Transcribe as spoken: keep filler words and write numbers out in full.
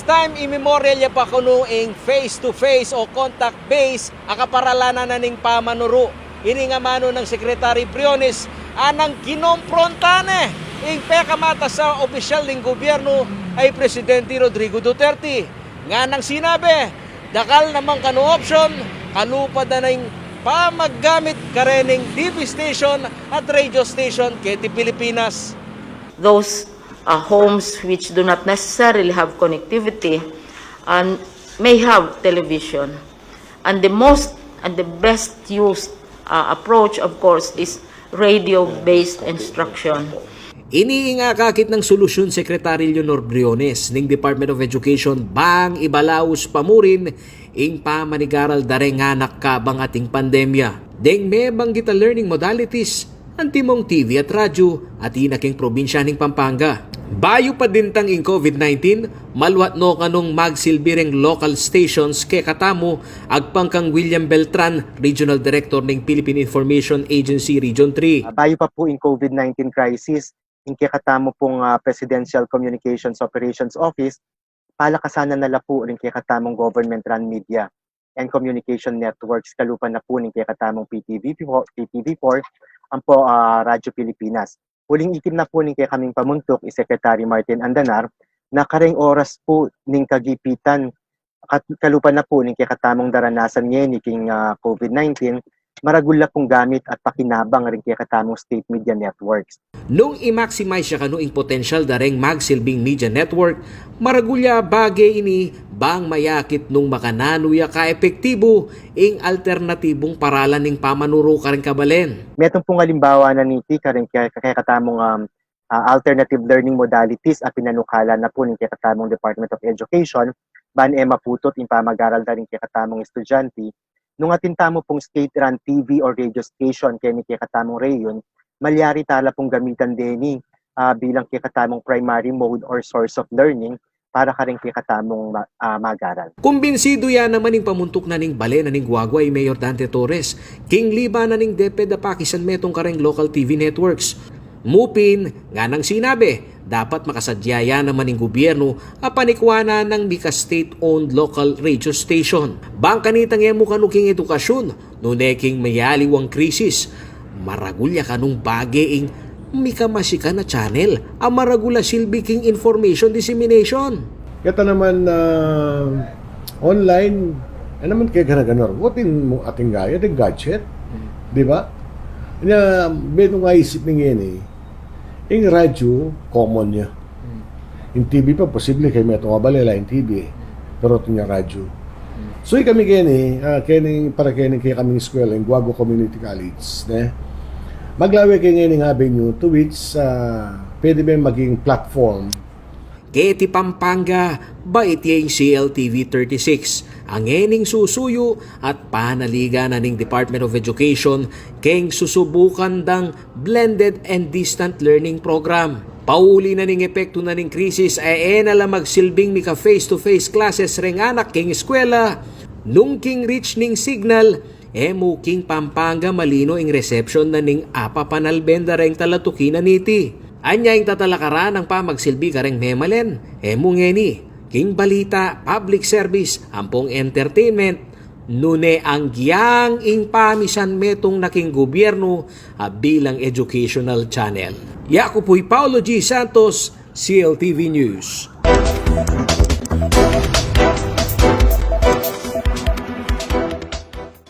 Time immemorial ya pa kanu ing face-to-face o contact-based a kaparalanan na ning pamanuru. Ini ing amanu nang Secretary Briones a nang kinompronta ne ing pekamatas a opisyal ning gobyernu a i Presidente Rodrigo Duterte. Nganang sinabi, dakal naman kanu opsyon kalupa da na ing pamaggamit karening T V station at radio station keti Pilipinas. Those uh, homes which do not necessarily have connectivity and may have television. And the most and the best used uh, approach, of course, is radio-based instruction. Ini ing akakit nang solusyun Secretary Leonor Briones ning Department of Education bang ibalaus pa murin ing pamanigaral da reng anak kabang ating pandemya. Deng mebanggit a learning modalities, antimong T V at radyu, atin na king probinsya ning Pampanga. Bayu pa dintang ing COVID nineteen, maluat no kanung magsilbi reng local stations kekatamu, agpang kang William Beltran, Regional Director ning Philippine Information Agency Region three. Ah, bayu pa pu ing COVID nineteen crisis, ing kekatamu pung ah, Presidential Communications Operations Office, palakasan na na la pu ring kekatamung government-run media and communication networks kalupa na pu ning kekatamung P T V four, P T V four, ampo ah, Radyo Pilipinas. Uling ikim na pu ning kekaming pamuntuk i Secretary Martin Andanar na kareng oras pu ning kagipitan kat- kalupa na pu ning kekatamung daranasan ngeni king ah, COVID nineteen, maragul la pung gamit at pakinabang ring kekatamung state media networks. Nung i-maximize ya kanu ing potensyal da reng magsilbing media network, maragul ya bage ini bang mayakit nung makananu ya kaepektibu ing alternatibung paralan ning pamanuru kareng kabalen. Metung pung alimbawa na niti kareng ke- kekatamung um, ah, alternative learning modalities a pinanukala na pu ning kekatamung Department of Education, ban e maputut ing pamagaral da ring kekatamung estudyante. Nung atin tamu pung state-run T V or radio station keni kekatamung rehiyon, malyari tala pung gamitan deni ah, bilang kekatamung primary mode or source of learning para kareng kekatamung ma- ah, magaral. Kumbinsidu ya naman ing pamuntuk na ning bale na ning Guagua i Mayor Dante Torres king liba na ning DepEd a pakisan metung kareng local T V networks. Mu pin, nganang sinabi, dapat makasadya ya naman ing gubyernu a panikwanan nang mika state-owned local radio station. Bang kanitang e mu kanu king edukasyun, nune king mayaliwang krisis, maragul ya kanung bage ing mika masikan a channel a maragul a silbi king information dissemination. Keta naman na online, e naman kaya gana-gana rutin mu ating gaya, ating gadget, di ba? Nya, metung aisip ning ngeni, ing radyo, common ya. Ing T V pa, posible kaya metung a bale, ala ing T V, pero atin ya radyo. So, ikami keni, ah, keni, para keni, kaya kaming eskwela, ing Guagua Community College, ne? Maglawe kaya ngeni ing avenue to which ah, pwede ba maging platform Keti Pampanga, bait ya ing C L T V thirty-six a ngening susuyu at panaligan na ning Department of Education keng susubukan dang blended and distant learning program. Pauli na ning epektu na ning krisis, e na la magsilbing mika face-to-face classes reng anak keng eskwela nung king reach ning signal e mu king Pampanga malino ing reception na ning apapanalben da reng talatuki na niti. Anya ing tatalakaran nang pamagsilbi kareng memalen, e mu ngeni, king balita, public service, ampong entertainment, nune anggyang ing pamisan metung na king gubyernu a bilang educational channel. Yaku pu'y Paulo G. Santos, C L T V News.